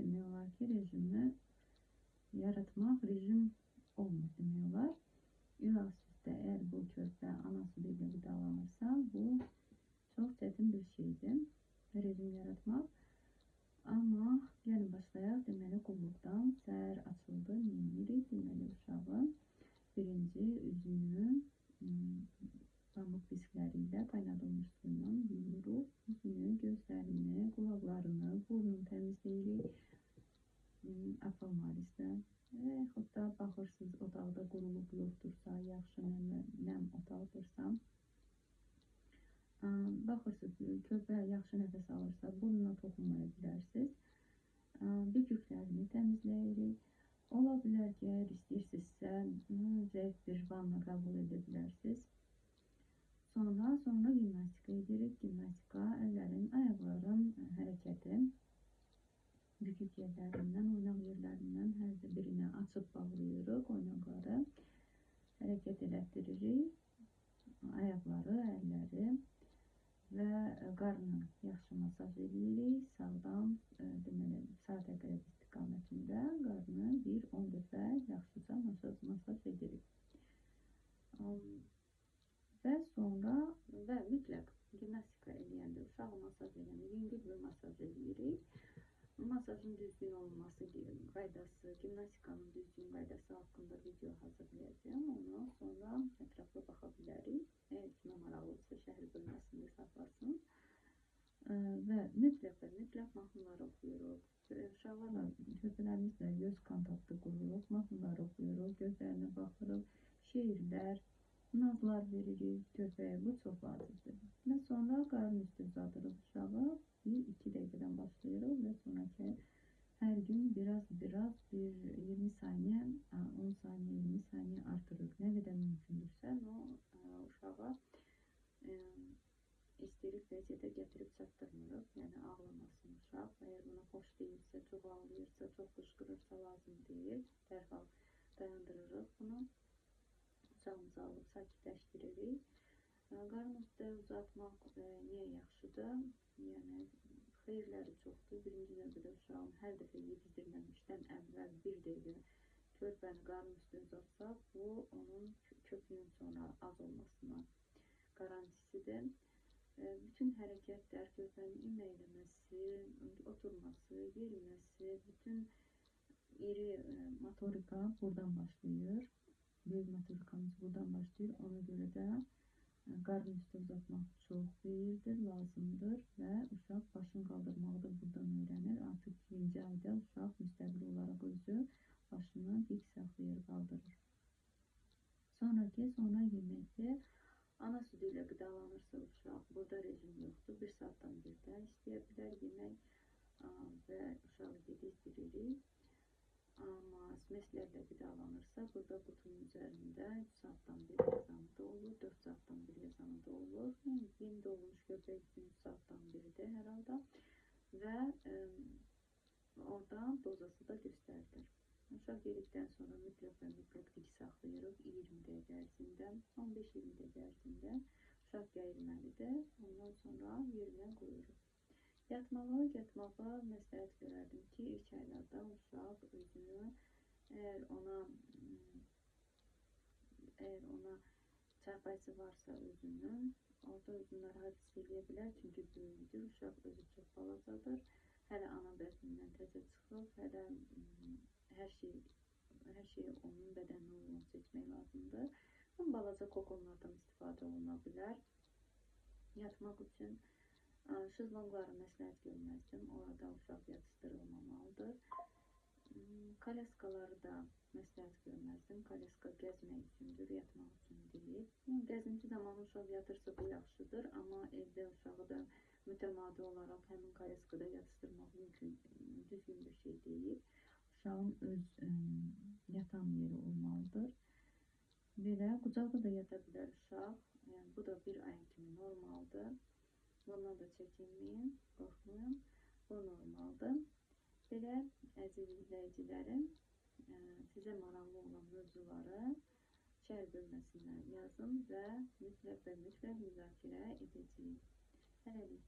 demək olar ki, rejimi yaratmaq rejim olmur demək olar. İlıq süddə əgər bu körpə ana südü ilə qidalanırsa, bu çox çətin bir şeydir rejim yaratmaq. Amma gəlin başlayaq. Deməli, qulluqdan səhər açıldı, neynirik? Deməli, uşağın birinci üzünü pamuk diskləri ilə qaynadılmış suyla yuyuruq. Üzünü, gözlərini, qulaqlarını, burnunu təmizləyirik. Aquamarislə və yaxud da baxırsınız, otaqda quruluq yoxdursa, yaxşı nəm otaqdırsa, baxırsınız, körpə yaxşı nəfəs alırsa, burnuna toxunmaya bilərsiniz. Büküklərini təmizləyirik. Ola bilər ki, əgər istəyirsinizsə, zəif bir vanna qəbul edə bilərsiniz. Sonra gimnastika edirik. Gimnastika əllərin, ayaqların hərəkəti, bükük yerlərindən, oynaq yerlərindən hər birini açıb bağlayırıq, oynaqları hərəkət elətdiririk. Ayaqları, əlləri və qarnı yaxşı masaj edirik. Sağdan, deməli, sağ tərəf istiqamətində qarnı bir 10 dəfə yaxşıca masaj edirik. Və sonra və mütləq gimnastika eləyəndə, uşağı masaj eləyəndə yüngül bir masaj eləyirik. Masajın düzgün olması qaydası, gimnastikanın düzgün qaydası haqqında video hazırlayacağım. Onu sonra ətraflı baxa bilərik. Əgər kimə maraqlıdırsa şərh bölməsində saxlasın. Və mütləq mahnılar oxuyuruq. Uşaqlarla, körpələrimizlə göz kontaktı qururuq, mahnılar oxuyuruq, gözlərinə baxırıq, şeirlər, nazlar veririk körpəyə. Bu çox vacibdir. Və sonra qarın üstü uzadırıq uşağı. 1-2 dəqiqədən başlayırıq və sonraki hər gün biraz bir 20 saniyə, 10 saniyə, 20 saniyə artırırıq. Nə qədər mümkündürsə, o uşağa isterik vəziyyətə gətirib çatdırmırıq. Yəni ağlamasın uşaq. Əgər buna xoş deyilsə, çox ağlayırsa, çox qışqırırsa lazım deyil. Dərhal dayandırırıq bunu. Qucağımıza alıb sakitləşdiririk. Qarın üstə uzatmaq niyə yaxşıdır? Yəni xeyirləri çoxdur. Birinci növbədə uşağın hər dəfə yedizdirməmişdən əvvəl bir dəqiqə körpəni qarın üstə uzatsaq, bu onun köpüyün sonra az olmasına qarantisidir. Bütün hərəkətlər, körpənin iməkləməsi, oturması, yeriməsi, bütün iri motorika buradan başlayır. Böyük motorikamız buradan başlayır. Ona görə də qarın üstə uzatmaq çox xeyirdir, lazımdır və uşaq başını qaldırmağı da buradan öyrənir. Artıq 2-ci ayda uşaq müstəqil olaraq özü başını dik saxlayır, qaldırır. Sonra yeməkdir. Ana südü ilə qidalanırsa uşaq, burada rejim yoxdur. 1 saatdan bir də istəyə bilər yemək və uşağı yedizdiririk. Amma smeslərlə qidalanırsa, burada qutunun üzərində 3 saatdan bir yazanı da olur, 4 saatdan bir yazanı da olur. Yəni, yeni doğulmuş köpək üçün 3 saatdan biridir hər halda və orada dozası da göstərilir. Uşaq yedikdən sonra mütləq və mütləq dik saxlayırıq 20 dəqiqə ərzində, 15-20 dəqiqə ərzində uşaq gəyilməlidir. Ondan sonra yerinə qoyuruq. Yatmağa məsləhət görərdim ki, ilk aylarda uşaq özünü, əgər ona çarpayısı varsa özünün, orada özünü narahat hiss eləyə bilər, çünki böyükdür, uşaq özü çox balacadır, hələ ana bədenindən təzə çıxıb, hələ hər şeyi onun bədəninə uyğun seçmək lazımdır. Balaca kokonlardan istifadə oluna bilər yatmaq üçün. Şezlongları məsləhət görməzdim. Orada uşaq yatışdırılmamalıdır. Kolyaskaları da məsləhət görməzdim. Kolyaska gəzmək üçündür, yatmaq üçün deyil. Gəzinti zamanı uşaq yatırsa bu yaxşıdır, amma evdə uşağı da mütəmadi olaraq həmin kolyaskada yatışdırmaq mümkün, düzgün bir şey deyil. Uşağın öz yatan yeri olmalıdır. Belə, qucaqda da yata bilər uşaq. Yəni, bu da bir ay kimi normaldır. Bundan da çəkinməyin, qorxmayın. Bu normaldır. Belə, əziz izləyicilərim, sizə maraqlı olan mövzuları şərh bölməsinə yazın və mütləq və mütləq müzakirə edəcəyik. Hələlik.